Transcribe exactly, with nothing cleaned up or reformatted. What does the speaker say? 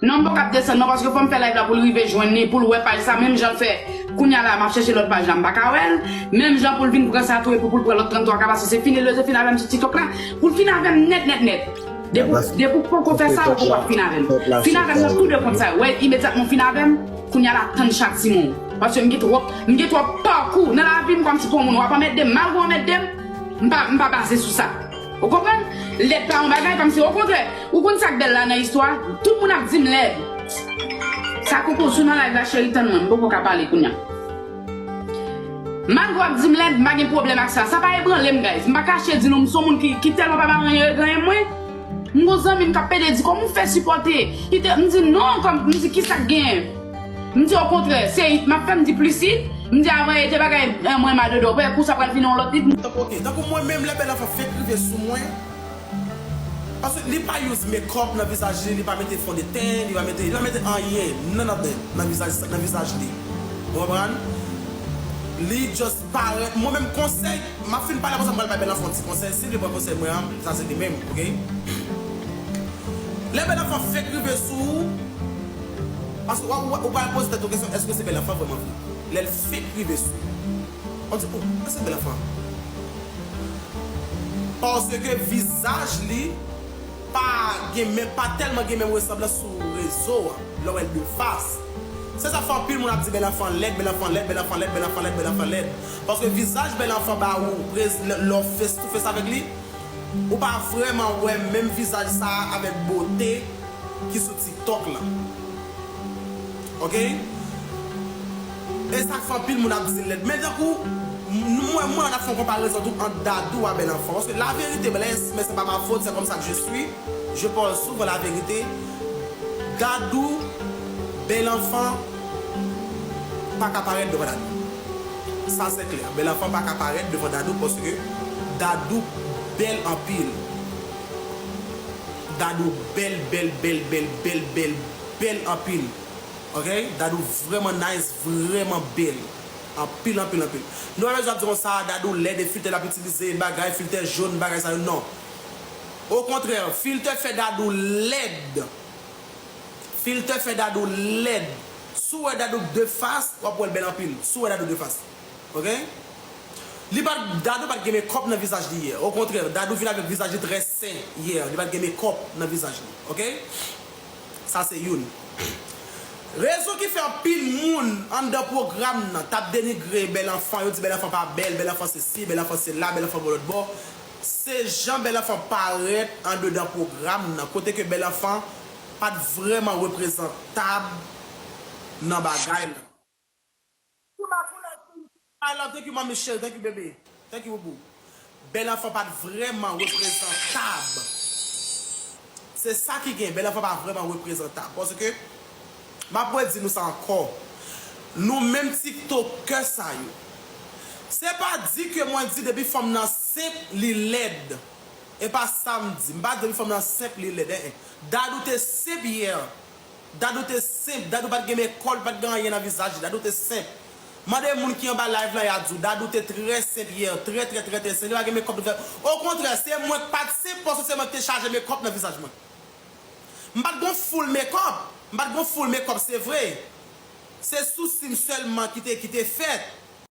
Non, m poko ap desann non, paske fò m fè live la pou l rive jwenn li, pou l wè paj sa, menm jan l fè. Kounye a la, m ap chèche lòt paj la, m pa ka wè l. Menm jan pou l vin pran sa tou, epi pou l pran lòt trannntwa ka pase, se fini l, se fini avè m sou TikTok la, pou l fini avè m nèt, nèt, nèt. Depi, depi w poko fè sa, ou poko ap fini avè m. Fini avè m nan tou de kont sa yo. Wè, imedyatman w fini avè m, kounye a la, tann chatiman w. Paske m gen twòp, m gen twòp pakou nan lavi m, kòmsi pou yon moun w ap anmède m, malgre w anmède m, m pa, m pa baze sou sa. Ou konprann? Lèd pa yon bagay, kòmsi, okontrè, ou konn sa k bèl la nan istwa? Tout moun ap di m lèd. Sa koukou sou nan live la, cheri, tann mwen, m poko ka pale kounye a. Malgre w ap di m lèd, m pa gen pwoblèm ak sa. Sa pa ebranle m, guys. M pa kache di nou, m se yon moun ki, ki tèlman pa bay anyen reganye mwen. M gon zanmi m k ap pede di, "Kòman w fè sipòte?" Li te, m di, "Non, kòm," m di, "Kisa k genyen?" M di, "Okontrè, se it m ap fè," m di, "plis it." M di, "Avan, e te bagay, eh, mwen, madodo, wè, kou sa pral vin yon lòt it." Tankou, ok, tankou mwen menm, lè bèl anfan fenk rive sou mwen, paske li pa use makeup nan vizaj li, li pa mete fon de ten, li pa mete, li pa mete anyen, none of them, nan vizaj, nan vizaj li. Ou konprann? Li just parèt. Mwen menm, konsèy, m ap fin pale konsa, m pral bay bèl anfan yon ti konsèy. Si li pran konsèy mwen an, sa se li menm, ok? Lè bèl anfan fenk rive sou ou, paske w, w, ou pral poze tèt ou kesyon, èske se bèl anfan vrèman vre? Lè l fenk rive sou ou, w di, "Oh, èske se bèl anfan?" Paske vizaj li pa gen menm, pa tèlman gen menm resanblans sou rezo a, lè w wè l de fas. Se sa k fè anpil moun ap di bèl anfan lèd, bèl anfan lèd, bèl anfan lèd, bèl anfan lèd, bèl anfan lèd. Paske vizaj bèl anfan ba ou, prez-, lè, lè w face to face avèk li, ou pa vrèman wè menm vizaj sa a avèk bote ki sou TikTok la. Ok? E sa k fè anpil moun ap di l lèd. Men tankou, m-, mwen, mwen, n ap fè yon konparezon tou ant Dadou a Bèl Anfan. Paske laverite blesse, mais c'est pas ma faute, c'est comme ça que je suis. Je parle souvent la vérité. Dadou, Bèl Anfan pa ka parèt devan Dadou. Sa se klè. Bèl Anfan pa ka parèt devan Dadou paske Dadou bèl anpil. Dadou bèl, bèl, bèl, bèl, bèl, bèl, bèl anpil. Ok? Dadou vrèman nice, vrèman bèl. Anpil, anpil, anpil. Nou pa bezwen ap di konsa, Dadou lèd e filtè l ap itilize, bagay, filtè jòn, bagay sa yo, non. Okontrè, filtè fè Dadou lèd. Filtè fè Dadou lèd. Si w wè Dadou de fas, w ap wè l bèl anpil. Si w wè Dadou de fas. Ok? Li pa t, Dadou pa t gen makeup nan vizaj li yè. Okontrè, Dadou vin avèk vizaj li trè sen yè. Li pa t gen makeup nan vizaj li. Ok? Sa se youn. Rezon ki fè anpil moun anndan pwogram nan t ap denigre Bèl Anfan, yo di Bèl Anfan pa bèl, Bèl Anfan sesi, Bèl Anfan sela, Bèl Anfan bò lòt bò. Se jan Bèl Anfan parèt andedan pwogram nan, kote ke Bèl Anfan pa t vrèman reprezantab nan bagay la. I love, thank you, mommy chérie, thank you, baby, thank you, boubou. Bèl Anfan pa t vrèman reprezantab. Se sa ki gen, Bèl Anfan pa vrèman reprezantab. Paske, m ap redi nou sa ankò. Nou menm tiktokè sa yo. Se pa di ke mwen di depi fanm nan senp, li lèd. E pa sa m di. M pa di depi fanm nan senp, li lèd. En, en. Dadou te senp yè. Dadou te senp. Dadou pa t gen mekòp, li pa t gen anyen nan vizaj li. Dadou te senp. Mande moun ki anba live la, y a di w, Dadou te trè senp yè, trè, trè, trè, trè senp. Li pa gen mekòp li fè. Okontrè, se mwen k pa t senp, paske se mwen ki te chaje mekòp nan vizaj mwen. M pa t gon full makeup. M pa t gon full makeup, se vre. Se sousi m sèlman ki te, ki te fèt.